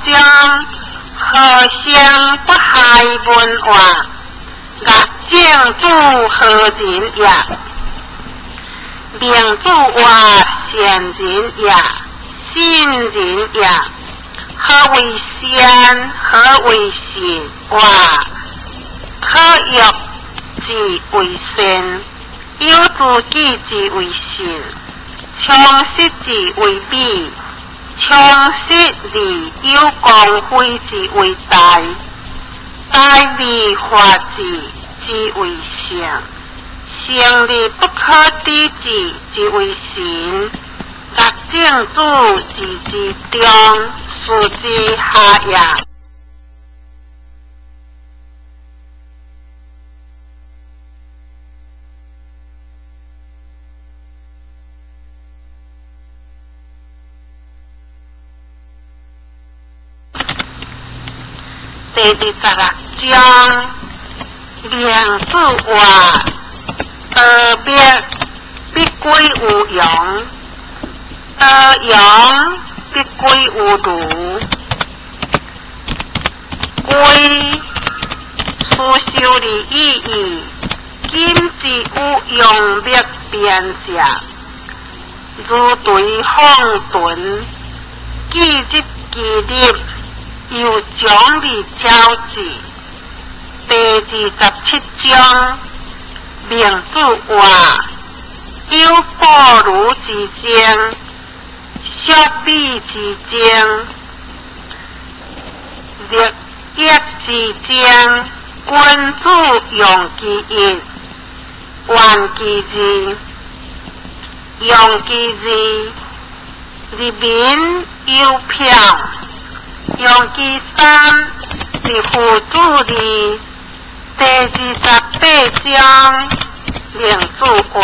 章，何生不害文化？乐正主何人也？明主话善人也，信人也。何为善？何为信？话可欲之为善，有自己之为信，充实之为美，充实而有光辉之为大，大而化之之为圣，圣而不可知之之为神。乐正主字之中，事之下也。第26章，明主话，道灭必归有容，道容必归有如。归思修的意义，今之有用灭变者，如对放囤，记日记日。有奖励交子，第27章，明主话，有过如之争，削比之争，利益之争，君子用其一，怨其二，用其二，人民有票。用其三是辅助二，第28章明主话，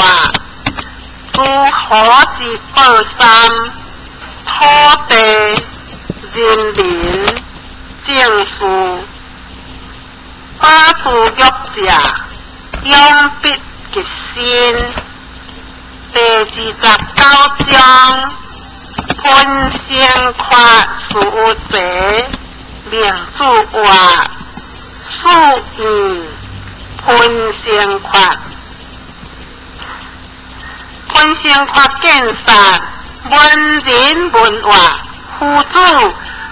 诸侯之报三，土地、人民、政事，保持玉者，永必吉身。第29章。分先夸事有济，明主话，四义分先夸，分先夸见杀，文人文化，夫子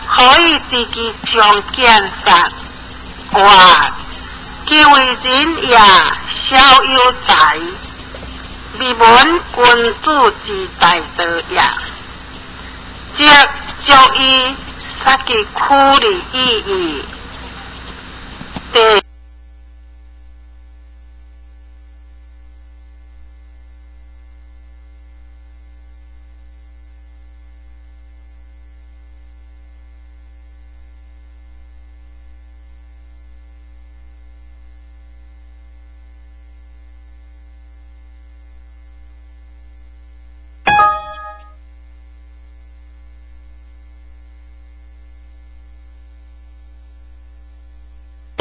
何以自己将见杀？话，其为人也，小有才，未闻君子之大道也。即足以杀其苦的意义。第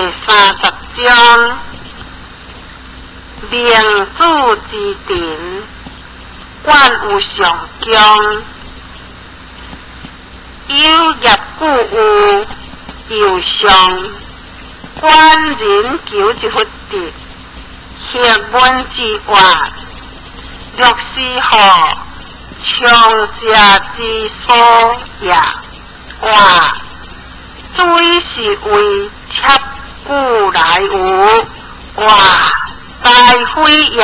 30章，明主之庭，观有上强，有业故有有上，观人求一佛德，学问之话，略是何强者之所也。话，水是为切。故来有，哇，大非也！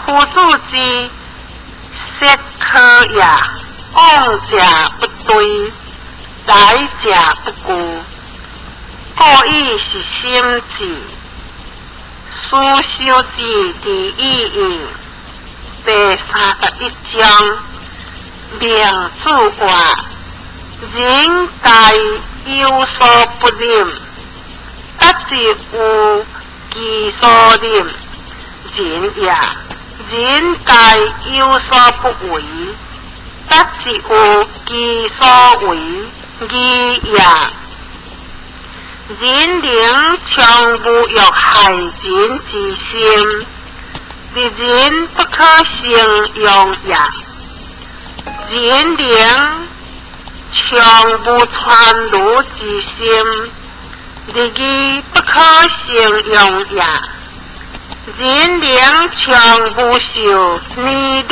夫子之色可也，往者不对，来者不顾，故意是心智，思修之第一义。第31章，明主话，人皆有所不忍。得是有其所忍，仁也；人皆有所不为，得是有其所为，义也。人能常无欲害人之心，日人不可形容也。人能常無喘如之心，日義不可形容也。人靈常無受年女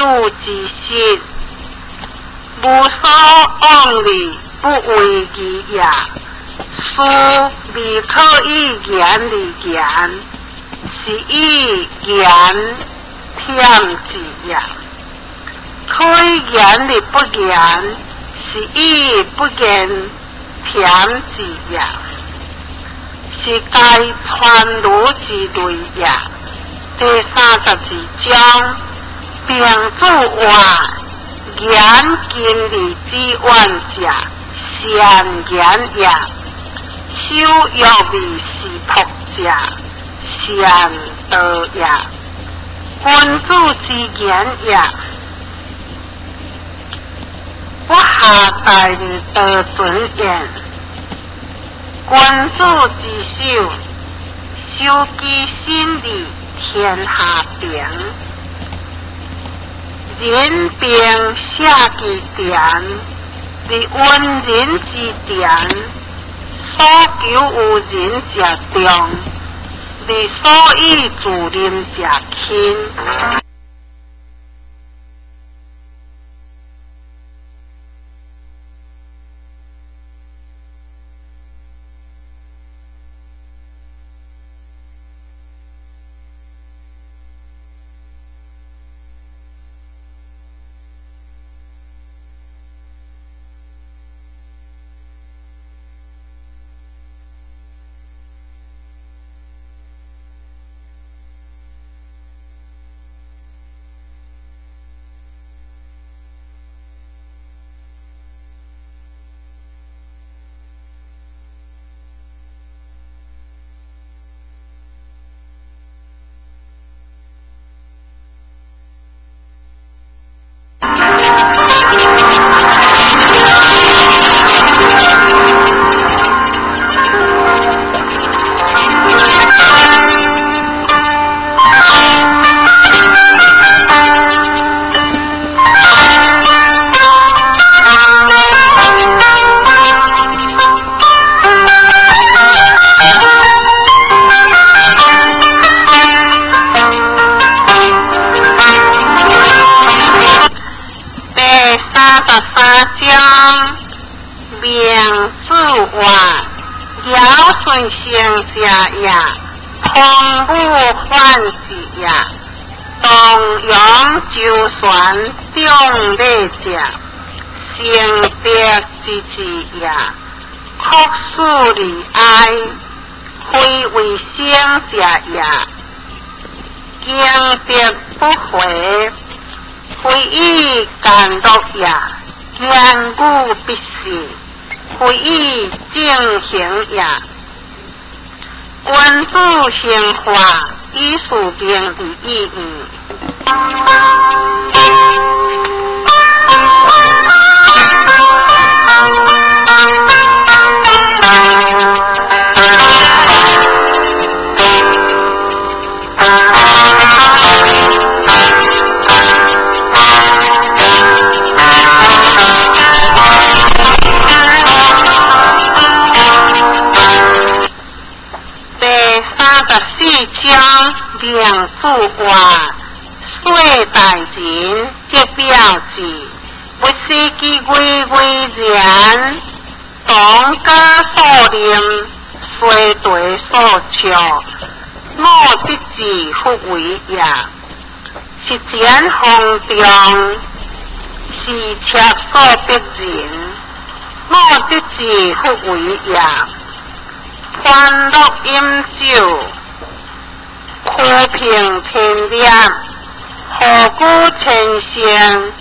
之實，無所往禮，不為義也。事未可以言而言，是以言忝之也。可以言而不言，是以不言忝之也。是該傳儒之類也。第32章，平子話言近利之遠者，善言也；守約而是朴者，善道也。君子之言也。不下大而得尊焉。君子之手，修其心利，天下平。人平舍其田，而温人之田，所求有人者眾，而所以自任者輕。第33章，明子话，尧舜圣者也，汤武范之也，东阳周旋众礼者，成德之治也，阔恕而哀，非为生者也，经德不回，非以干乐也，言语必是，非以正行也。君子行化，以事明而已矣。第34章，明子话，岁大人则表志，不思其巍巍然，当家所念，随地所笑，我得之复为也。是前方中，是切所逼人，我得之复为也。欢乐饮酒，苦平天裂，何故千声？